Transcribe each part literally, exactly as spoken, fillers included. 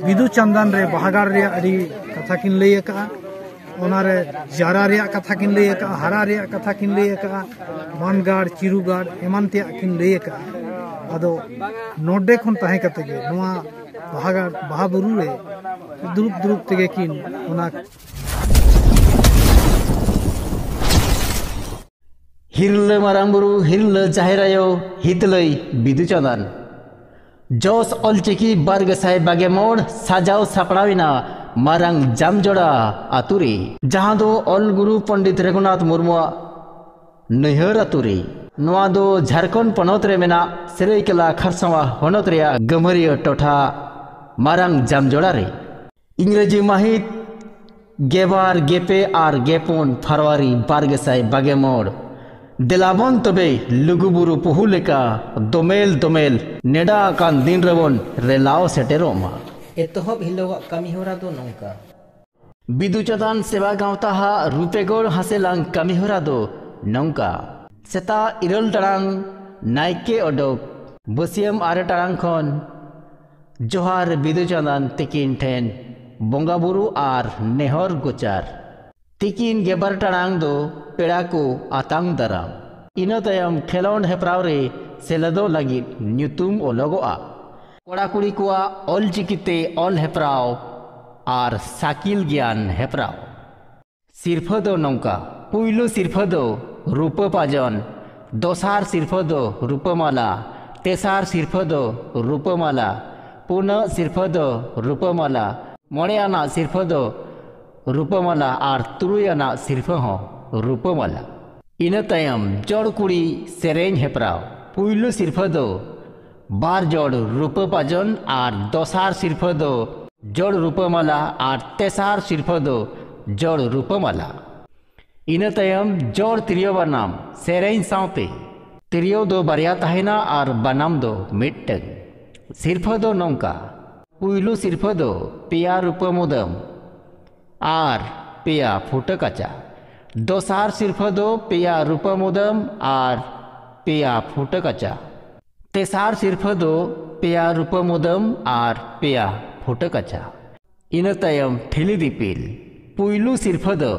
ᱵᱤᱫᱩ ᱪᱟᱸᱫᱟᱱ ᱨᱮ ᱵᱟᱦᱟᱜᱟᱲ ᱨᱮᱭᱟᱜ ᱟᱹᱰᱤ ᱠᱟᱛᱷᱟ ᱠᱤᱱ ᱞᱟᱹᱭ ᱟᱠᱟᱫᱼᱟ᱾ ᱚᱱᱟᱨᱮ ᱡᱟᱨᱟ ᱨᱮᱭᱟᱜ ᱠᱟᱛᱷᱟ ᱠᱤᱱ ᱞᱟᱹᱭ ᱟᱠᱟᱫᱼᱟ, ᱦᱟᱨᱟ ᱨᱮᱭᱟᱜ ᱠᱟᱛᱷᱟ ᱠᱤᱱ ᱞᱟᱹᱭ ᱟᱠᱟᱫᱼᱟ, ᱢᱟᱱᱜᱟᱲ, ᱪᱤᱨᱩᱜᱟᱲ ᱮᱢᱟᱱ ᱛᱮᱭᱟᱜ ᱠᱤᱱ ᱞᱟᱹᱭ ᱟᱠᱟᱫᱼᱟ᱾ ᱟᱫᱚ ᱱᱚᱰᱮ ᱠᱷᱚᱱ ᱛᱟᱦᱮᱸ ᱠᱟᱛᱮ ᱜᱮ ᱱᱚᱣᱟ ᱵᱟᱦᱟᱜᱟᱲ, ᱵᱟᱦᱟ ᱵᱩᱨᱩ ᱨᱮ ᱫᱩᱲᱩᱵ ᱫᱩᱲᱩᱵ ᱛᱮᱜᱮ ᱠᱤᱱ ᱚᱱᱟ ᱦᱤᱨᱞᱟᱹ ᱢᱟᱨᱟᱝ ᱵᱩᱨᱩ, ᱦᱤᱨᱞᱟᱹ ᱡᱟᱦᱮᱨ ᱟᱭᱳ, ᱦᱤᱛᱞᱟᱹᱭ ᱵᱤᱫᱩ ᱪᱟᱸᱫᱟᱱ᱾ ᱡᱚᱥ ᱚᱞᱪᱤᱠᱤ ᱵᱟᱨ ᱜᱮᱥᱟᱭ ᱵᱟᱜᱮ ᱢᱚᱬ ᱥᱟᱡᱟᱣ ᱥᱟᱯᱲᱟᱣ ᱮᱱᱟ ᱢᱟᱨᱟᱝ ᱡᱟᱢᱡᱚᱲᱟ ᱟᱛᱳ ᱨᱮ, ᱡᱟᱦᱟᱸ ᱫᱚ ᱚᱞ ᱜᱩᱨᱩ ᱯᱚᱱᱰᱤᱛ ᱨᱚᱜᱷᱩᱱᱟᱛᱷ ᱢᱩᱨᱢᱩᱣᱟᱜ ᱱᱟᱹᱭᱦᱟᱹᱨ ᱟᱛᱳ ᱨᱮ᱾ ᱱᱚᱣᱟ ᱫᱚ ᱡᱷᱟᱲᱠᱷᱚᱸᱰ ᱯᱚᱱᱚᱛ ᱨᱮ ᱢᱮᱱᱟᱜ ᱥᱟᱹᱨᱟᱹᱭᱠᱮᱞᱟ ᱠᱷᱟᱨᱥᱟᱣᱟ ᱦᱚᱱᱚᱛ ᱨᱮᱭᱟᱜ ᱜᱟᱹᱢᱦᱟᱹᱨᱤᱭᱟᱹ ᱴᱚᱴᱷᱟ ᱢᱟᱨᱟᱝ ᱡᱟᱢᱡᱚᱲᱟ ᱨᱮ᱾ ᱤᱝᱨᱮᱡᱤ ᱢᱟᱹᱦᱤᱛ ᱜᱮᱵᱟᱨ, ᱜᱮᱯᱮ ᱟᱨ ᱜᱮᱯᱩᱱ ᱯᱷᱟᱨᱣᱟᱨᱤ ᱵᱟᱨ ᱜᱮᱥᱟᱭ ᱵᱟᱜᱮ ᱢᱚᱬ᱾ ᱫᱮᱞᱟᱵᱚᱱ ᱛᱚᱵᱮ ᱞᱩᱜᱩᱵᱩᱨᱩ ᱯᱩᱦᱩ ᱞᱮᱠᱟ ᱫᱚᱢᱮᱞ ᱫᱚᱢᱮᱞ ᱱᱮᱰᱟ ᱟᱠᱟᱱ ᱫᱤᱱ ᱨᱮᱵᱚᱱ ᱨᱮᱞᱟᱣ ᱥᱮᱴᱮᱨᱚᱜ ᱢᱟ᱾ ᱮᱛᱚᱦᱚᱵ ᱦᱤᱞᱳᱜᱟᱜ ᱠᱟᱹᱢᱤᱦᱚᱨᱟ ᱫᱚ ᱱᱚᱝᱠᱟ᱾ ᱵᱤᱫᱩ ᱪᱟᱸᱫᱟᱱ ᱥᱮᱵᱟ ᱜᱟᱶᱛᱟ ᱦᱟᱜ ᱨᱩᱯᱮᱜᱚᱲ ᱦᱟᱥᱮᱞᱟᱝ ᱠᱟᱹᱢᱤᱦᱚᱨᱟ ᱫᱚ ᱱᱚᱝᱠᱟ᱾ ᱥᱮᱛᱟᱜ ᱤᱨᱟᱹᱞ ᱴᱟᱲᱟᱝ ᱱᱟᱭᱠᱮ ᱚᱰᱚᱠ, ᱵᱟᱹᱥᱭᱟᱹᱢ ᱟᱨᱮ ᱴᱟᱲᱟᱝ ᱠᱷᱚᱱ ᱡᱚᱦᱟᱨ ᱵᱤᱫᱩ ᱪᱟᱸᱫᱟᱱ ᱛᱤᱠᱤᱱ ᱴᱷᱮᱱ ᱵᱚᱸᱜᱟ ᱵᱩᱨᱩ ᱟᱨ ᱱᱮᱦᱚᱨ ᱜᱚᱪᱟᱨ᱾ ᱛᱤᱠᱤᱱ ᱜᱮᱵᱟᱨ ᱴᱟᱲᱟᱝ ᱫᱚ ᱯᱮᱲᱟ ᱠᱚ ᱟᱛᱟᱝ ᱫᱟᱨᱟᱢ᱾ ᱤᱱᱟᱹ ᱛᱟᱭᱚᱢ ᱠᱷᱮᱞᱳᱸᱰ ᱦᱮᱯᱨᱟᱣ ᱨᱮ ᱥᱮᱞᱮᱫᱚᱜ ᱞᱟᱹᱜᱤᱫ ᱧᱩᱛᱩᱢ ᱚᱞᱚᱜᱚᱜᱼᱟ᱾ ᱠᱚᱲᱟ ᱠᱩᱲᱤ ᱠᱚᱣᱟᱜ ᱚᱞᱪᱤᱠᱤ ᱛᱮ ᱚᱞ ᱦᱮᱯᱨᱟᱣ ᱟᱨ ᱥᱟᱹᱠᱤᱞ ᱜᱮᱭᱟᱱ ᱦᱮᱯᱨᱟᱣ᱾ ᱥᱤᱨᱯᱷᱟᱹ ᱫᱚ ᱱᱚᱝᱠᱟ: ᱯᱩᱭᱞᱩ ᱥᱤᱨᱯᱷᱟᱹ ᱫᱚ ᱨᱩᱯᱟᱹ ᱯᱟᱡᱚᱱ, ᱫᱚᱥᱟᱨ ᱥᱤᱨᱯᱷᱟᱹ ᱫᱚ ᱨᱩᱯᱟᱹ ᱢᱟᱞᱟ, ᱛᱮᱥᱟᱨ ᱥᱤᱨᱯᱷᱟᱹ ᱫᱚ ᱨᱩᱯᱟᱹ ᱢᱟᱞᱟ, ᱯᱩᱱᱟᱜ ᱥᱤᱨᱯᱷᱟᱹ ᱫᱚ ᱨᱩᱯᱟᱹ ᱢᱟᱞᱟ, ᱢᱚᱬᱮ ᱟᱱᱟᱜ ᱥᱤᱨᱯᱷᱟᱹ ᱫᱚ ᱨᱩᱯᱟᱹ ᱢᱟᱞᱟ ᱟᱨ ᱛᱩᱨᱩᱭ ᱟᱱᱟᱜ ᱥᱤᱨᱯᱷᱟᱹ ᱦᱚᱸ ᱨᱩᱯᱟᱹ ᱢᱟᱞᱟ᱾ ᱤᱱᱟᱹ ᱛᱟᱭᱚᱢ ᱡᱚᱲ ᱠᱩᱲᱤ ᱥᱮᱨᱮᱧ ᱦᱮᱯᱨᱟᱣ᱾ ᱯᱩᱭᱞᱩ ᱥᱤᱨᱯᱷᱟᱹ ᱫᱚ ᱵᱟᱨ ᱡᱚᱲ ᱨᱩᱯᱟᱹ ᱯᱟᱡᱚᱱ ᱟᱨ ᱫᱚᱥᱟᱨ ᱥᱤᱨᱯᱷᱟᱹ ᱫᱚ ᱡᱚᱲ ᱨᱩᱯᱟᱹ ᱢᱟᱞᱟ ᱟᱨ ᱛᱮᱥᱟᱨ ᱥᱤᱨᱯᱷᱟᱹ ᱫᱚ ᱡᱚᱲ ᱨᱩᱯᱟᱹ ᱢᱟᱞᱟ᱾ ᱤᱱᱟᱹ ᱛᱟᱭᱚᱢ ᱡᱚᱲ ᱛᱤᱨᱭᱳ ᱵᱟᱱᱟᱢ ᱥᱮᱨᱮᱧ ᱥᱟᱶᱛᱮ᱾ ᱛᱤᱨᱭᱳ ᱫᱚ ᱵᱟᱨᱭᱟ ᱛᱟᱦᱮᱱᱟ ᱟᱨ ᱵᱟᱱᱟᱢ ᱫᱚ ᱢᱤᱫᱴᱟᱹᱝ᱾ ᱥᱤᱨᱯᱷᱟᱹ ᱫᱚ ᱱᱚᱝᱠᱟ: ᱯᱩᱭᱞᱩ ᱥᱤᱨᱯᱷᱟᱹ ᱫᱚ ᱯᱮᱭᱟ ᱨᱩᱯᱟᱹ ᱢᱩᱫᱟᱹᱢ ᱟᱨ ᱯᱮᱭᱟ ᱯᱷᱩᱴᱟᱹ ᱠᱟᱪᱟ᱾ ᱫᱚᱥᱟᱨ ᱥᱤᱨᱯᱷᱟᱹ ᱫᱚ ᱯᱮᱭᱟ ᱨᱩᱯᱟᱹ ᱢᱩᱫᱟᱹᱢ ᱟᱨ ᱯᱮᱭᱟ ᱯᱷᱩᱴᱟᱹ ᱠᱟᱪᱟ᱾ ᱛᱮᱥᱟᱨ ᱥᱤᱨᱯᱷᱟᱹ ᱫᱚ ᱯᱮᱭᱟ ᱨᱩᱯᱟᱹ ᱢᱩᱫᱟᱹᱢ ᱟᱨ ᱯᱮᱭᱟ ᱯᱷᱩᱴᱟᱹ ᱠᱟᱪᱟ᱾ ᱤᱱᱟᱹ ᱛᱟᱭᱚᱢ ᱴᱷᱤᱞᱤ ᱫᱤᱯᱤᱞ᱾ ᱯᱩᱭᱞᱩ ᱥᱤᱨᱯᱷᱟᱹ ᱫᱚ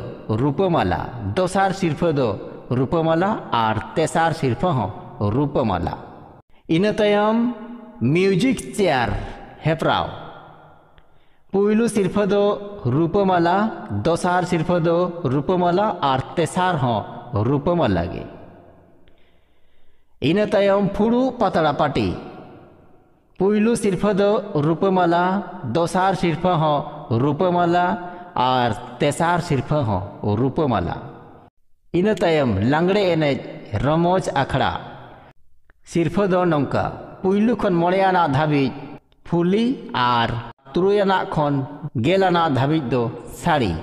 ᱨᱩᱯᱟᱹᱢᱟᱞᱟ, ᱫᱚᱥᱟᱨ ᱥᱤᱨᱯᱷᱟᱹ ᱫᱚ ᱨᱩᱯᱟᱹᱢᱟᱞᱟ ᱟᱨ ᱛᱮᱥᱟᱨ ᱥᱤᱨᱯᱷᱟᱹ ᱦᱚᱸ ᱨᱩᱯᱟᱹᱢᱟᱞᱟ᱾ ᱤᱱᱟᱹ ᱛᱟᱭᱚᱢ ᱢᱤᱭᱩᱡᱤᱠ ᱪᱮᱭᱟᱨ ᱦᱮᱯᱨᱟᱣ᱾ ᱯᱩᱭᱞᱩ ᱥᱤᱨᱯᱷᱟᱹ ᱫᱚ ᱨᱩᱯᱟᱹᱢᱟᱞᱟ, ᱫᱚᱥᱟᱨ ᱥᱤᱨᱯᱷᱟᱹ ᱫᱚ ᱨᱩᱯᱟᱹᱢᱟᱞᱟ ᱟᱨ ᱛᱮᱥᱟᱨ ᱦᱚᱸ ᱨᱩᱯᱟᱹᱢᱟᱞᱟ ᱜᱮ᱾ ᱤᱱᱟᱹ ᱛᱟᱭᱚᱢ ᱯᱷᱩᱲᱩ ᱯᱟᱛᱲᱟ ᱯᱟᱹᱴᱤ᱾ ᱯᱩᱭᱞᱩ ᱥᱤᱨᱯᱷᱟᱹ ᱫᱚ ᱨᱩᱯᱟᱹᱢᱟᱞᱟ, ᱫᱚᱥᱟᱨ ᱥᱤᱨᱯᱷᱟᱹ ᱦᱚᱸ ᱨᱩᱯᱟᱹᱢᱟᱞᱟ ᱟᱨ ᱛᱮᱥᱟᱨ ᱥᱤᱨᱯᱷᱟᱹ ᱦᱚᱸ ᱨᱩᱯᱟᱹᱢᱟᱞᱟ᱾ ᱤᱱᱟᱹ ᱛᱟᱭᱚᱢ ᱞᱟᱜᱽᱲᱮ ᱮᱱᱮᱡ ᱨᱚᱢᱚᱡᱽ ᱟᱠᱷᱲᱟ᱾ ᱥᱤᱨᱯᱷᱟᱹ ᱫᱚ ᱱᱚᱝᱠᱟ: ᱯᱩᱭᱞᱩ ᱠᱷᱚᱱ ᱢᱚᱬᱮ ᱟᱱᱟᱜ ᱫᱷᱟᱹᱵᱤᱡ ᱯᱷᱩᱞᱤ ᱟᱨ ᱛᱩᱨᱩᱭ ᱟᱱᱟᱜ ᱠᱷᱚᱱ ᱜᱮᱞ ᱟᱱᱟᱜ ᱫᱷᱟᱹᱵᱤᱡ ᱫᱚ ᱥᱟᱹᱲᱤ᱾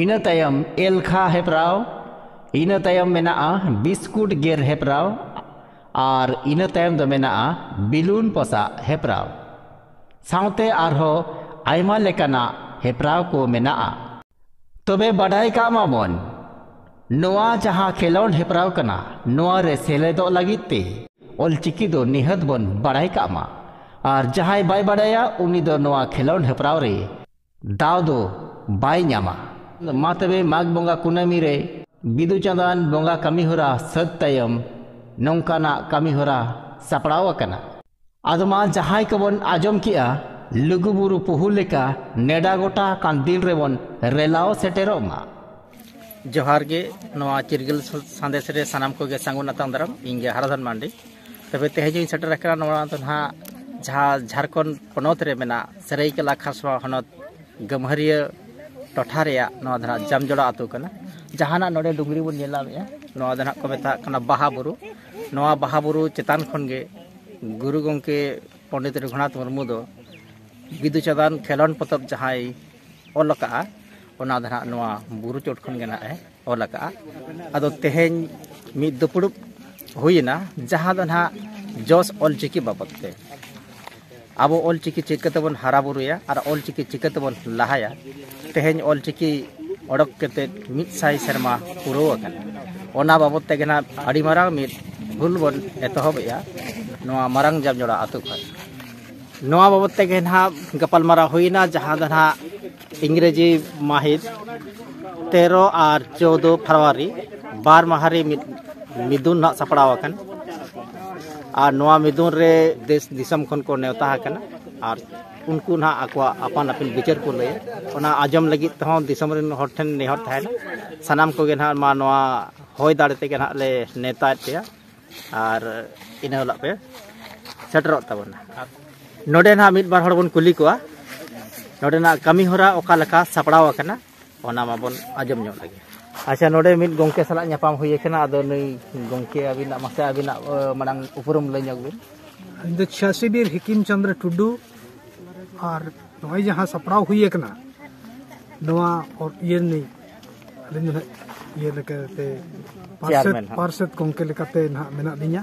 ᱤᱱᱟᱹ ᱛᱟᱭᱚᱢ ᱮᱞᱠᱷᱟ ᱦᱮᱯᱨᱟᱣ, ᱤᱱᱟᱹ ᱛᱟᱭᱚᱢ ᱢᱮᱱᱟᱜᱼᱟ ᱵᱤᱥᱠᱩᱴ ᱜᱮᱨ ᱦᱮᱯᱨᱟᱣ, ᱟᱨ ᱤᱱᱟᱹ ᱛᱟᱭᱚᱢ ᱫᱚ ᱢᱮᱱᱟᱜᱼᱟ ᱵᱤᱞᱩᱱ ᱯᱚᱥᱟᱜ ᱦᱮᱯᱨᱟᱣ᱾ ᱥᱟᱶᱛᱮ ᱟᱨᱦᱚᱸ ᱟᱭᱢᱟ ᱞᱮᱠᱟᱱᱟᱜ ᱦᱮᱯᱨᱟᱣ ᱠᱚ ᱢᱮᱱᱟᱜᱼᱟ᱾ ᱛᱚᱵᱮ ᱵᱟᱰᱟᱭ ᱠᱟᱜ ᱢᱟᱵᱚᱱ, ᱱᱚᱣᱟ ᱡᱟᱦᱟᱸ ᱠᱷᱮᱞᱳᱸᱰ ᱦᱮᱯᱨᱟᱣ ᱠᱟᱱᱟ, ᱱᱚᱣᱟ ᱨᱮ ᱥᱮᱞᱮᱫᱚᱜ ᱞᱟᱹᱜᱤᱫ ᱛᱮ ᱚᱞᱪᱤᱠᱤ ᱫᱚ ᱱᱤᱦᱟᱹᱛ ᱵᱚᱱ ᱵᱟᱲᱟᱭ ᱠᱟᱜ ᱢᱟ᱾ ᱟᱨ ᱡᱟᱦᱟᱸᱭ ᱵᱟᱭ ᱵᱟᱲᱟᱭᱟ, ᱩᱱᱤ ᱫᱚ ᱱᱚᱣᱟ ᱠᱷᱮᱞᱳᱸᱰ ᱦᱮᱯᱨᱟᱣ ᱨᱮ ᱫᱟᱣ ᱫᱚ ᱵᱟᱭ ᱧᱟᱢᱟ᱾ ᱢᱟ ᱛᱚᱵᱮ, ᱢᱟᱜᱽ ᱵᱚᱸᱜᱟ ᱠᱩᱱᱟᱹᱢᱤ ᱨᱮ ᱵᱤᱫᱩ ᱪᱟᱸᱫᱟᱱ ᱵᱚᱸᱜᱟ ᱠᱟᱹᱢᱤᱦᱚᱨᱟ ᱥᱟᱹᱛ ᱛᱟᱭᱚᱢ ᱱᱚᱝᱠᱟᱱᱟᱜ ᱠᱟᱹᱢᱤᱦᱚᱨᱟ ᱥᱟᱯᱲᱟᱣ ᱟᱠᱟᱱᱟ᱾ ᱟᱫᱚ ᱢᱟ, ᱡᱟᱦᱟᱸᱭ ᱠᱚᱵᱚᱱ ᱟᱸᱡᱚᱢ ᱠᱮᱜᱼᱟ, ᱞᱩᱜᱩᱵᱩᱨᱩ ᱯᱩᱦᱩ ᱞᱮᱠᱟ ᱱᱮᱰᱟ ᱜᱚᱴᱟ ᱟᱠᱟᱱ ᱫᱤᱱ ᱨᱮᱵᱚᱱ ᱨᱮᱞᱟᱣ ᱥᱮᱴᱮᱨᱚᱜ ᱢᱟ᱾ ᱡᱚᱦᱟᱨ ᱜᱮ᱾ ᱱᱚᱣᱟ ᱪᱤᱨᱜᱟᱹᱞ ᱥᱟᱸᱫᱮᱥ ᱨᱮ ᱥᱟᱱᱟᱢ ᱠᱚᱜᱮ ᱥᱟᱹᱜᱩᱱ ᱟᱛᱟᱝ ᱫᱟᱨᱟᱢ᱾ ᱤᱧ ᱜᱮ ᱦᱟᱨᱟᱫᱷᱚᱱ ᱢᱟᱱᱰᱤ᱾ ᱛᱚᱵᱮ ᱛᱮᱦᱮᱧ ᱤᱧ ᱥᱮᱴᱮᱨ ᱟᱠᱟᱱᱟ ᱱᱚᱣᱟ ᱫᱚ ᱱᱟᱦᱟᱜ ᱡᱟᱦᱟᱸ ᱡᱷᱟᱲᱠᱷᱚᱸᱰ ᱯᱚᱱᱚᱛ ᱨᱮ ᱢᱮᱱᱟᱜ ᱥᱟᱹᱨᱟᱹᱭᱠᱮᱞᱟ ᱠᱷᱟᱨᱥᱚᱣᱟ ᱦᱚᱱᱚᱛ ᱜᱟᱹᱢᱦᱟᱹᱨᱤᱭᱟᱹ ᱴᱚᱴᱷᱟ ᱨᱮᱭᱟᱜ ᱱᱚᱣᱟ ᱫᱚ ᱱᱟᱦᱟᱜ ᱡᱟᱢᱡᱚᱲᱟ ᱟᱹᱛᱩ ᱠᱟᱱᱟ᱾ ᱡᱟᱦᱟᱱᱟᱜ ᱱᱚᱰᱮ ᱰᱩᱝᱨᱤ ᱵᱚᱱ ᱧᱮᱞ ᱧᱟᱢᱮᱫᱼᱟ, ᱱᱚᱣᱟ ᱫᱚ ᱱᱟᱦᱟᱜ ᱠᱚ ᱢᱮᱛᱟᱜ ᱠᱟᱱᱟ ᱵᱟᱦᱟ ᱵᱩᱨᱩ᱾ ᱱᱚᱣᱟ ᱵᱟᱦᱟ ᱵᱩᱨᱩ ᱪᱮᱛᱟᱱ ᱠᱷᱚᱱ ᱜᱮ ᱜᱩᱨᱩ ᱜᱚᱢᱠᱮ ᱯᱚᱱᱰᱤᱛ ᱨᱚᱜᱷᱩᱱᱟᱛᱷ ᱢᱩᱨᱢᱩ ᱫᱚ ᱵᱤᱫᱩ ᱪᱟᱸᱫᱟᱱ ᱠᱷᱮᱞᱳᱸᱰ ᱯᱚᱛᱚᱵ ᱡᱟᱦᱟᱸᱭ ᱚᱞ ᱟᱠᱟᱫᱼᱟ, ᱚᱱᱟ ᱫᱚ ᱱᱟᱦᱟᱜ ᱱᱚᱣᱟ ᱵᱩᱨᱩ ᱪᱚᱴ ᱠᱷᱚᱱ ᱜᱮ ᱱᱟᱦᱟᱜ ᱮ ᱚᱞ ᱟᱠᱟᱫᱼᱟ᱾ ᱟᱫᱚ ᱛᱮᱦᱮᱧ ᱢᱤᱫ ᱫᱩᱯᱲᱩᱵ ᱦᱩᱭᱮᱱᱟ, ᱡᱟᱦᱟᱸ ᱫᱚ ᱱᱟᱦᱟᱜ ᱡᱚᱥ ᱚᱞᱪᱤᱠᱤ ᱵᱟᱵᱚᱫ ᱛᱮ, ᱟᱵᱚ ᱚᱞᱪᱤᱠᱤ ᱪᱤᱠᱟᱹ ᱛᱮᱵᱚᱱ ᱦᱟᱨᱟ ᱵᱩᱨᱩᱭᱟ ᱟᱨ ᱚᱞᱪᱤᱠᱤ ᱪᱤᱠᱟᱹ ᱛᱮᱵᱚᱱ ᱞᱟᱦᱟᱭᱟ᱾ ᱛᱮᱦᱮᱧ ᱚᱞᱪᱤᱠᱤ ᱚᱰᱚᱠ ᱠᱟᱛᱮ ᱢᱤᱫ ᱥᱟᱭ ᱥᱮᱨᱢᱟ ᱯᱩᱨᱟᱹᱣ ᱟᱠᱟᱱᱟ᱾ ᱚᱱᱟ ᱵᱟᱵᱚᱫ ᱛᱮᱜᱮ ᱱᱟᱦᱟᱜ ᱟᱹᱰᱤ ᱢᱟᱨᱟᱝ ᱢᱤᱫ ᱦᱩᱞ ᱵᱚᱱ ᱮᱛᱚᱦᱚᱵᱮᱜᱼᱟ ᱱᱚᱣᱟ ᱢᱟᱨᱟᱝ ᱡᱟᱢᱡᱚᱲᱟ ᱟᱹᱛᱩ ᱠᱷᱚᱱ᱾ ᱱᱚᱣᱟ ᱵᱟᱵᱚᱫ ᱛᱮᱜᱮ ᱱᱟᱦᱟᱜ ᱜᱟᱯᱟᱞᱢᱟᱨᱟᱣ ᱦᱩᱭᱱᱟ, ᱡᱟᱦᱟᱸ ᱫᱚ ᱱᱟᱦᱟᱜ ᱤᱝᱨᱮᱡᱤ ᱢᱟᱹᱦᱤᱛ ᱛᱮᱨᱚ ᱟᱨ ᱪᱳᱫᱚ ᱯᱷᱮᱵᱽᱨᱩᱣᱟᱨᱤ ᱵᱟᱨ ᱢᱟᱦᱟ ᱨᱮ ᱢᱤᱫ ᱢᱤᱫᱩᱱ ᱱᱟᱦᱟᱜ ᱥᱟᱯᱲᱟᱣ ᱟᱠᱟᱱ᱾ ᱟᱨ ᱱᱚᱣᱟ ᱢᱤᱫᱩᱱ ᱨᱮ ᱫᱮᱥ ᱫᱤᱥᱚᱢ ᱠᱷᱚᱱ ᱠᱚ ᱱᱮᱣᱛᱟ ᱟᱠᱟᱱᱟ᱾ ᱟᱨ ᱩᱱᱠᱩ ᱱᱟᱦᱟᱜ ᱟᱠᱚᱣᱟᱜ ᱟᱯᱟᱱ ᱟᱹᱯᱤᱱ ᱵᱤᱪᱟᱹᱨ ᱠᱚ ᱞᱟᱹᱭᱟ᱾ ᱚᱱᱟ ᱟᱸᱡᱚᱢ ᱞᱟᱹᱜᱤᱫ ᱛᱮᱦᱚᱸ ᱫᱤᱥᱚᱢ ᱨᱮᱱ ᱦᱚᱲ ᱴᱷᱮᱱ ᱱᱮᱦᱚᱨ ᱛᱟᱦᱮᱱᱟ, ᱥᱟᱱᱟᱢ ᱠᱚᱜᱮ ᱱᱟᱦᱟᱜ ᱢᱟ ᱱᱚᱣᱟ ᱦᱚᱭ ᱫᱟᱲᱮ ᱛᱮᱜᱮ ᱱᱟᱦᱟᱜ ᱞᱮ ᱱᱮᱣᱛᱟᱭᱮᱫ ᱯᱮᱭᱟ᱾ ᱟᱨ ᱤᱱᱟᱹ ᱦᱤᱞᱳᱜ ᱯᱮ ᱥᱮᱴᱮᱨᱚᱜ ᱛᱟᱵᱚᱱᱟ᱾ ᱱᱚᱰᱮ ᱱᱟᱦᱟᱜ ᱢᱤᱫ ᱵᱟᱨ ᱦᱚᱲ ᱵᱚᱱ ᱠᱩᱞᱤ ᱠᱚᱣᱟ, ᱱᱚᱰᱮᱱᱟᱜ ᱠᱟᱹᱢᱤ ᱦᱚᱨᱟ ᱚᱠᱟ ᱞᱮᱠᱟ ᱥᱟᱯᱲᱟᱣ ᱟᱠᱟᱱᱟ, ᱚᱱᱟ ᱢᱟᱵᱚᱱ ᱟᱸᱡᱚᱢ ᱧᱚᱜ ᱞᱮᱜᱮ᱾ ᱟᱪᱪᱷᱟ, ᱱᱚᱰᱮ ᱢᱤᱫ ᱜᱚᱢᱠᱮ ᱥᱟᱞᱟᱜ ᱧᱟᱯᱟᱢ ᱦᱩᱭ ᱟᱠᱟᱱᱟ᱾ ᱟᱫᱚ ᱱᱩᱭ ᱜᱚᱢᱠᱮ, ᱟᱹᱵᱤᱱᱟᱜ ᱢᱟᱥᱮ ᱟᱹᱵᱤᱱᱟᱜ ᱢᱟᱲᱟᱝ ᱩᱯᱨᱩᱢ ᱞᱟᱹᱭ ᱧᱚᱜ ᱵᱤᱱ᱾ ᱤᱧ ᱫᱚ ᱪᱷᱟᱥᱤ ᱵᱤᱨ ᱦᱤᱠᱤᱢ ᱪᱚᱸᱫᱽᱨᱚ ᱴᱩᱰᱩ᱾ ᱟᱨ ᱱᱚᱜᱼᱚᱭ ᱡᱟᱦᱟᱸ ᱥᱟᱯᱲᱟᱣ ᱦᱩᱭ ᱟᱠᱟᱱᱟ, ᱱᱚᱣᱟ ᱤᱭᱟᱹ ᱨᱤᱱᱤᱡ ᱟᱹᱞᱤᱧ ᱫᱚ ᱱᱟᱦᱟᱜ ᱤᱭᱟᱹ ᱞᱮᱠᱟᱛᱮ ᱯᱟᱨᱥᱮᱛ, ᱪᱮᱭᱟᱨᱢᱮᱱ ᱦᱟᱸᱜ᱾ ᱯᱟᱨᱥᱮᱛ ᱜᱚᱢᱠᱮ ᱞᱮᱠᱟᱛᱮ ᱱᱟᱦᱟᱜ ᱢᱮᱱᱟᱜ ᱞᱤᱧᱟ᱾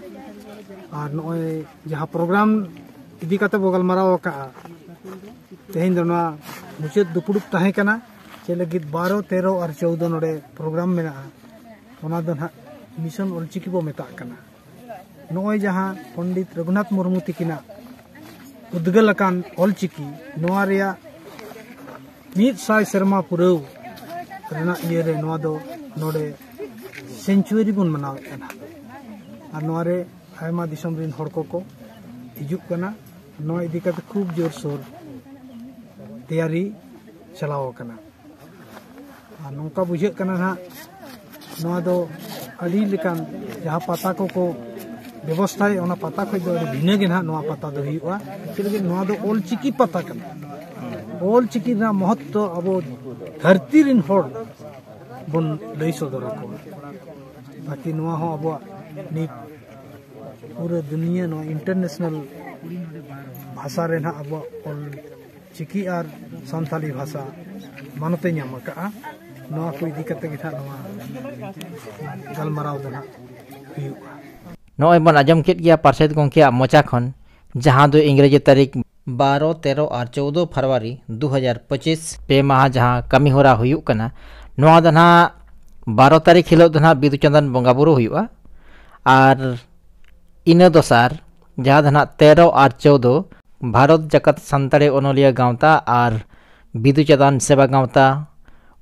ᱟᱨ ᱱᱚᱜᱼᱚᱭ ᱡᱟᱦᱟᱸ ᱯᱨᱳᱜᱨᱟᱢ ᱤᱫᱤ ᱠᱟᱛᱮ ᱵᱚ ᱜᱟᱞᱢᱟᱨᱟᱣ ᱟᱠᱟᱫᱼᱟ, ᱛᱮᱦᱮᱧ ᱫᱚ ᱱᱚᱣᱟ ᱢᱩᱪᱟᱹᱫ ᱫᱩᱯᱲᱩᱵ ᱛᱟᱦᱮᱸ ᱠᱟᱱᱟ᱾ ᱪᱮᱫ ᱞᱟᱹᱜᱤᱫ ᱵᱟᱨᱚ, ᱛᱮᱨᱚ ᱟᱨ ᱪᱳᱫᱚ ᱱᱚᱰᱮ ᱯᱨᱳᱜᱨᱟᱢ ᱢᱮᱱᱟᱜᱼᱟ, ᱚᱱᱟ ᱫᱚ ᱱᱟᱦᱟᱜ ᱢᱤᱥᱚᱱ ᱚᱞᱪᱤᱠᱤ ᱵᱚ ᱢᱮᱛᱟᱜ ᱠᱟᱱᱟ᱾ ᱱᱚᱜᱼᱚᱭ ᱡᱟᱦᱟᱸ ᱯᱚᱱᱰᱤᱛ ᱨᱚᱜᱷᱩᱱᱟᱛᱷ ᱢᱩᱨᱢᱩ ᱛᱤᱠᱤᱱᱟᱜ ᱩᱫᱽᱜᱟᱹᱞ ᱟᱠᱟᱱ ᱚᱞᱪᱤᱠᱤ, ᱱᱚᱣᱟ ᱨᱮᱭᱟᱜ ᱢᱤᱫ ᱥᱟᱭ ᱥᱮᱨᱢᱟ ᱯᱩᱨᱟᱹᱣ ᱨᱮᱱᱟᱜ ᱤᱭᱟᱹᱨᱮ ᱱᱚᱣᱟ ᱫᱚ ᱱᱚᱰᱮ ᱥᱮᱧᱪᱩᱣᱟᱨᱤ ᱵᱚᱱ ᱢᱟᱱᱟᱣᱮᱫ ᱠᱟᱱᱟ᱾ ᱟᱨ ᱱᱚᱣᱟ ᱨᱮ ᱟᱭᱢᱟ ᱫᱤᱥᱚᱢ ᱨᱮᱱ ᱦᱚᱲ ᱠᱚᱠᱚ ᱦᱤᱡᱩᱜ ᱠᱟᱱᱟ᱾ ᱱᱚᱣᱟ ᱤᱫᱤ ᱠᱟᱛᱮ ᱠᱷᱩᱵ ᱡᱳᱨᱥᱳᱨ ᱛᱮᱭᱟᱨᱤ ᱪᱟᱞᱟᱣ ᱟᱠᱟᱱᱟ᱾ ᱟᱨ ᱱᱚᱝᱠᱟ ᱵᱩᱡᱷᱟᱹᱜ ᱠᱟᱱᱟ ᱱᱟᱦᱟᱜ, ᱱᱚᱣᱟ ᱫᱚ ᱟᱹᱰᱤ ᱞᱮᱠᱟᱱ ᱡᱟᱦᱟᱸ ᱯᱟᱛᱟ ᱠᱚᱠᱚ ᱵᱮᱵᱚᱥᱛᱷᱟᱭ, ᱚᱱᱟ ᱯᱟᱛᱟ ᱠᱷᱚᱱ ᱫᱚ ᱟᱹᱰᱤ ᱵᱷᱤᱱᱟᱹ ᱜᱮ ᱱᱟᱦᱟᱜ ᱱᱚᱣᱟ ᱯᱟᱛᱟ ᱫᱚ ᱦᱩᱭᱩᱜᱼᱟ᱾ ᱪᱮᱫ ᱞᱟᱹᱜᱤᱫ? ᱱᱚᱣᱟ ᱫᱚ ᱚᱞᱪᱤᱠᱤ ᱯᱟᱛᱟ ᱠᱟᱱᱟ᱾ ᱚᱞᱪᱤᱠᱤ ᱨᱮᱱᱟᱜ ᱢᱚᱦᱚᱛᱛᱚ ᱟᱵᱚ ᱫᱷᱟᱹᱨᱛᱤ ᱨᱮᱱ ᱦᱚᱲ ᱵᱚᱱ ᱞᱟᱹᱭ ᱥᱚᱫᱚᱨ ᱟᱠᱚᱣᱟ, ᱛᱟᱠᱤ ᱱᱚᱣᱟ ᱦᱚᱸ ᱟᱵᱚᱣᱟᱜ ᱱᱤᱛ ᱯᱩᱨᱟᱹ ᱫᱩᱱᱤᱭᱟᱹ, ᱱᱚᱣᱟ ᱤᱱᱴᱟᱨᱱᱮᱥᱱᱟᱞ ᱵᱷᱟᱥᱟ ᱨᱮ ᱱᱟᱦᱟᱜ ᱟᱵᱚᱣᱟᱜ ᱚᱞ ᱪᱤᱠᱤ ᱟᱨ ᱥᱟᱱᱛᱟᱞᱤ ᱵᱷᱟᱥᱟ ᱢᱟᱱᱚᱛᱮ ᱧᱟᱢ ᱟᱠᱟᱫᱼᱟ᱾ ᱱᱚᱣᱟ ᱠᱚ ᱤᱫᱤ ᱠᱟᱛᱮ ᱜᱮ ᱱᱟᱦᱟᱜ ᱱᱚᱣᱟ ᱜᱟᱞᱢᱟᱨᱟᱣ ᱫᱚ ᱱᱟᱦᱟᱜ ᱦᱩᱭᱩᱜᱼᱟ᱾ ᱱᱚᱜᱼᱚᱭ ᱵᱚᱱ ᱟᱸᱡᱚᱢ ᱠᱮᱫ ᱜᱮᱭᱟ ᱯᱟᱨᱥᱮᱛ ᱜᱚᱢᱠᱮᱭᱟᱜ ᱢᱚᱪᱟ ᱠᱷᱚᱱ, ᱡᱟᱦᱟᱸ ᱫᱚ ᱤᱝᱨᱮᱡᱤ ᱛᱟᱹᱨᱤᱠᱷ ᱵᱟᱨᱚ, ᱛᱮᱨᱚ ᱟᱨ ᱪᱳᱫᱚ ᱯᱷᱮᱵᱽᱨᱩᱣᱟᱨᱤ ᱫᱩ ᱦᱟᱡᱟᱨ ᱯᱚᱸᱪᱤᱥ, ᱯᱮ ᱢᱟᱦᱟ ᱡᱟᱦᱟᱸ ᱠᱟᱹᱢᱤ ᱦᱚᱨᱟ ᱦᱩᱭᱩᱜ ᱠᱟᱱᱟ, ᱱᱚᱣᱟ ᱫᱚ ᱱᱟᱦᱟᱜ ᱵᱟᱨᱚ ᱛᱟᱹᱨᱤᱠᱷ ᱦᱤᱞᱳᱜ ᱫᱚ ᱱᱟᱦᱟᱜ ᱵᱤᱫᱩ ᱪᱟᱸᱫᱟᱱ ᱵᱚᱸᱜᱟ ᱵᱩᱨᱩ ᱦᱩᱭᱩᱜᱼᱟ᱾ ᱟᱨ ᱤᱱᱟᱹ ᱫᱚᱥᱟᱨ, ᱡᱟᱦᱟᱸ ᱫᱚ ᱱᱟᱦᱟᱜ ᱛᱮᱨᱚ ᱟᱨ ᱪᱳᱫᱚ, ᱵᱷᱟᱨᱚᱛ ᱡᱟᱠᱟᱛ ᱥᱟᱱᱛᱟᱲᱤ ᱚᱱᱚᱞᱤᱭᱟᱹ ᱜᱟᱶᱛᱟ ᱟᱨ ᱵᱤᱫᱩ ᱪᱟᱸᱫᱟᱱ ᱥᱮᱵᱟ ᱜᱟᱶᱛᱟ,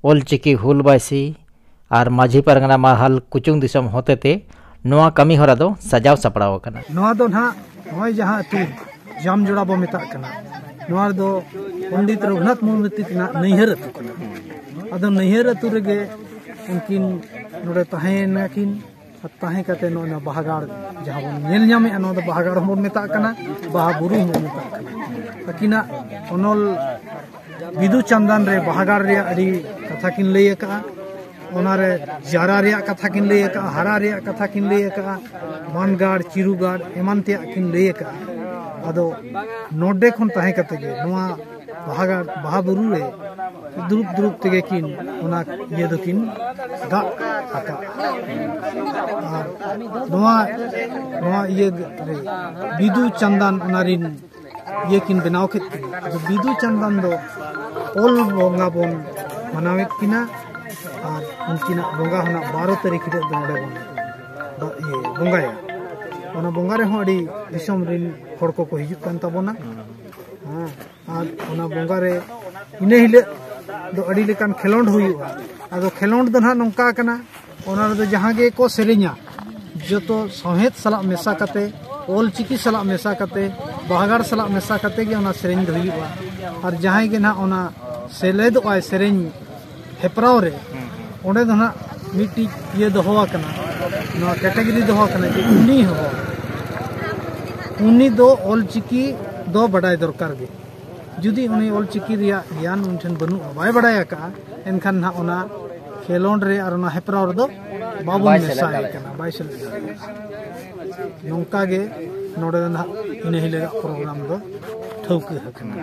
ᱚᱞᱪᱤᱠᱤ ᱦᱩᱞ ᱵᱟᱭᱥᱤ ᱟᱨ ᱢᱟᱹᱡᱷᱤ ᱯᱟᱨᱜᱟᱱᱟ ᱢᱟᱦᱟᱞ ᱠᱩᱪᱩᱝ ᱫᱤᱥᱚᱢ ᱦᱚᱛᱮᱛᱮ ᱱᱚᱣᱟ ᱠᱟᱹᱢᱤ ᱦᱚᱨᱟ ᱫᱚ ᱥᱟᱡᱟᱣ ᱥᱟᱯᱲᱟᱣ ᱟᱠᱟᱱᱟ᱾ ᱱᱚᱣᱟ ᱫᱚ ᱱᱟᱦᱟᱜ ᱱᱚᱜᱼᱚᱭ ᱡᱟᱦᱟᱸ ᱟᱹᱛᱩ ᱡᱟᱢᱡᱚᱲᱟ ᱵᱚ ᱢᱮᱛᱟᱜ ᱠᱟᱱᱟ, ᱱᱚᱣᱟ ᱨᱮᱫᱚ ᱯᱚᱱᱰᱤᱛ ᱨᱚᱜᱷᱩᱱᱟᱛᱷ ᱢᱩᱨᱢᱩ ᱛᱟᱹᱠᱤᱱᱟᱜ ᱱᱟᱹᱭᱦᱟᱹᱨ ᱟᱹᱛᱩ ᱠᱟᱱᱟ᱾ ᱟᱫᱚ ᱱᱟᱹᱭᱦᱟᱹᱨ ᱟᱹᱛᱩ ᱨᱮᱜᱮ ᱩᱱᱠᱤᱱ ᱱᱚᱰᱮ ᱛᱟᱦᱮᱸᱭᱮᱱᱟ ᱠᱤᱱ᱾ ᱟᱨ ᱛᱟᱦᱮᱸ ᱠᱟᱛᱮ ᱱᱚᱜᱼᱚᱭ ᱱᱚᱣᱟ ᱵᱟᱦᱟᱜᱟᱲ ᱡᱟᱦᱟᱸ ᱵᱚᱱ ᱧᱮᱞ ᱧᱟᱢᱮᱫᱼᱟ, ᱱᱚᱣᱟ ᱫᱚ ᱵᱟᱦᱟᱜᱟᱲ ᱦᱚᱸᱵᱚᱱ ᱢᱮᱛᱟᱜ ᱠᱟᱱᱟ, ᱵᱟᱦᱟ ᱵᱩᱨᱩ ᱦᱚᱸᱵᱚᱱ ᱢᱮᱛᱟᱜ ᱠᱟᱱᱟ᱾ ᱟᱹᱠᱤᱱᱟᱜ ᱚᱱᱚᱞ ᱵᱤᱫᱩ ᱪᱟᱸᱫᱟᱱ ᱨᱮ ᱵᱟᱦᱟᱜᱟᱲ ᱨᱮᱭᱟᱜ ᱟᱹᱰᱤ ᱠᱟᱛᱷᱟ ᱠᱤᱱ ᱞᱟᱹᱭ ᱟᱠᱟᱫᱼᱟ᱾ ᱚᱱᱟᱨᱮ ᱡᱟᱨᱟ ᱨᱮᱭᱟᱜ ᱠᱟᱛᱷᱟ ᱠᱤᱱ ᱞᱟᱹᱭ ᱟᱠᱟᱫᱼᱟ, ᱦᱟᱨᱟ ᱨᱮᱭᱟᱜ ᱠᱟᱛᱷᱟ ᱠᱤᱱ ᱞᱟᱹᱭ ᱟᱠᱟᱫᱼᱟ, ᱵᱟᱱᱜᱟᱲ, ᱪᱤᱨᱩᱜᱟᱲ ᱮᱢᱟᱱ ᱛᱮᱭᱟᱜ ᱠᱤᱱ ᱞᱟᱹᱭ ᱟᱠᱟᱫᱼᱟ᱾ ᱟᱫᱚ ᱱᱚᱰᱮ ᱠᱷᱚᱱ ᱛᱟᱦᱮᱸ ᱠᱟᱛᱮ ᱜᱮ ᱱᱚᱣᱟ ᱵᱟᱦᱟᱜᱟᱲ, ᱵᱟᱦᱟ ᱵᱩᱨᱩ ᱨᱮ ᱫᱩᱲᱩᱵ ᱫᱩᱲᱩᱵ ᱛᱮᱜᱮ ᱠᱤᱱ ᱚᱱᱟ ᱤᱭᱟᱹ ᱫᱚᱠᱤᱱ ᱜᱟᱜ ᱟᱠᱟᱫᱼᱟ᱾ ᱟᱨ ᱱᱚᱣᱟ, ᱱᱚᱣᱟ ᱤᱭᱟᱹ ᱨᱮ ᱵᱤᱫᱩ ᱪᱟᱸᱫᱟᱱ ᱚᱱᱟ ᱨᱤᱱ ᱤᱭᱟᱹ ᱠᱤᱱ ᱵᱮᱱᱟᱣ ᱠᱮᱫ ᱠᱤᱱᱟ᱾ ᱟᱫᱚ ᱵᱤᱫᱩ ᱪᱟᱸᱫᱟᱱ ᱫᱚ ᱚᱞ ᱵᱚᱸᱜᱟ ᱵᱚᱱ ᱢᱟᱱᱟᱣᱮᱫ ᱠᱤᱱᱟ᱾ ᱟᱨ ᱩᱱᱠᱤᱱᱟᱜ ᱵᱚᱸᱜᱟ ᱦᱚᱸ ᱱᱟᱜ ᱵᱟᱨᱚ ᱛᱟᱹᱨᱤᱠᱷ ᱦᱤᱞᱳᱜ ᱫᱚ ᱱᱚᱰᱮ ᱵᱚᱱ ᱵᱟ-, ᱤᱭᱟᱹ, ᱵᱚᱸᱜᱟᱭᱟ᱾ ᱚᱱᱟ ᱵᱚᱸᱜᱟ ᱨᱮᱦᱚᱸ ᱟᱹᱰᱤ ᱫᱤᱥᱚᱢ ᱨᱤᱱ ᱦᱚᱲ ᱠᱚᱠᱚ ᱦᱤᱡᱩᱜ ᱠᱟᱱ ᱛᱟᱵᱚᱱᱟ᱾ ᱦᱮᱸ, ᱟᱨ ᱚᱱᱟ ᱵᱚᱸᱜᱟ ᱨᱮ ᱤᱱᱟᱹ ᱦᱤᱞᱳᱜ ᱫᱚ ᱟᱹᱰᱤ ᱞᱮᱠᱟᱱ ᱠᱷᱮᱞᱳᱸᱰ ᱦᱩᱭᱩᱜᱼᱟ᱾ ᱟᱫᱚ ᱠᱷᱮᱞᱳᱸᱰ ᱫᱚ ᱱᱟᱦᱟᱜ ᱱᱚᱝᱠᱟ ᱠᱟᱱᱟ, ᱚᱱᱟ ᱨᱮᱫᱚ ᱡᱟᱦᱟᱸ ᱜᱮᱠᱚ ᱥᱮᱨᱮᱧᱟ, ᱡᱚᱛᱚ ᱥᱟᱶᱦᱮᱫ ᱥᱟᱞᱟᱜ ᱢᱮᱥᱟ ᱠᱟᱛᱮ, ᱚᱞ ᱪᱤᱠᱤ ᱥᱟᱞᱟᱜ ᱢᱮᱥᱟ ᱠᱟᱛᱮ, ᱵᱟᱦᱟᱜᱟᱲ ᱥᱟᱞᱟᱜ ᱢᱮᱥᱟ ᱠᱟᱛᱮ ᱜᱮ ᱚᱱᱟ ᱥᱮᱨᱮᱧ ᱫᱚ ᱦᱩᱭᱩᱜᱼᱟ᱾ ᱟᱨ ᱡᱟᱦᱟᱸᱭ ᱜᱮ ᱱᱟᱦᱟᱜ ᱚᱱᱟ ᱥᱮᱞᱮᱫᱚᱜ ᱟᱭ ᱥᱮᱨᱮᱧ ᱦᱮᱯᱨᱟᱣ ᱨᱮ, ᱚᱸᱰᱮ ᱫᱚ ᱱᱟᱦᱟᱜ ᱢᱤᱫᱴᱤᱡ ᱤᱭᱟᱹ ᱫᱚᱦᱚ ᱟᱠᱟᱱᱟ, ᱱᱚᱣᱟ ᱠᱮᱴᱮᱜᱚᱨᱤ ᱫᱚᱦᱚ ᱟᱠᱟᱱᱟ ᱡᱮ ᱩᱱᱤ ᱦᱚᱸ, ᱩᱱᱤ ᱫᱚ ᱚᱞ ᱪᱤᱠᱤ ᱫᱚ ᱵᱟᱰᱟᱭ ᱫᱚᱨᱠᱟᱨ ᱜᱮ᱾ ᱡᱩᱫᱤ ᱩᱱᱤ ᱚᱞ ᱪᱤᱠᱤ ᱨᱮᱭᱟᱜ ᱜᱮᱭᱟᱱ ᱩᱱᱤ ᱴᱷᱮᱱ ᱵᱟᱹᱱᱩᱜᱼᱟ, ᱵᱟᱭ ᱵᱟᱰᱟᱭ ᱟᱠᱟᱫᱼᱟ, ᱮᱱᱠᱷᱟᱱ ᱱᱟᱦᱟᱜ ᱚᱱᱟ ᱠᱷᱮᱞᱳᱸᱰ ᱨᱮ ᱟᱨ ᱚᱱᱟ ᱦᱮᱯᱨᱟᱣ ᱨᱮᱫᱚ ᱵᱟᱵᱚᱱ ᱵᱟᱭ ᱥᱮᱞᱮᱫ ᱢᱮᱥᱟᱭᱮ ᱫᱟᱲᱮᱭᱟᱜᱼᱟ᱾ ᱠᱟᱱᱟ, ᱵᱟᱭ ᱥᱮᱞᱮᱫ ᱫᱟᱲᱮᱭᱟᱜᱼᱟ᱾ ᱱᱚᱝᱠᱟ ᱜᱮ ᱱᱚᱰᱮ ᱫᱚ ᱱᱟᱦᱟᱜ ᱤᱱᱟᱹ ᱦᱤᱞᱳᱜᱟᱜ ᱯᱨᱳᱜᱨᱟᱢ ᱫᱚ ᱴᱷᱟᱹᱣᱠᱟᱹ ᱟᱠᱟᱱᱟ᱾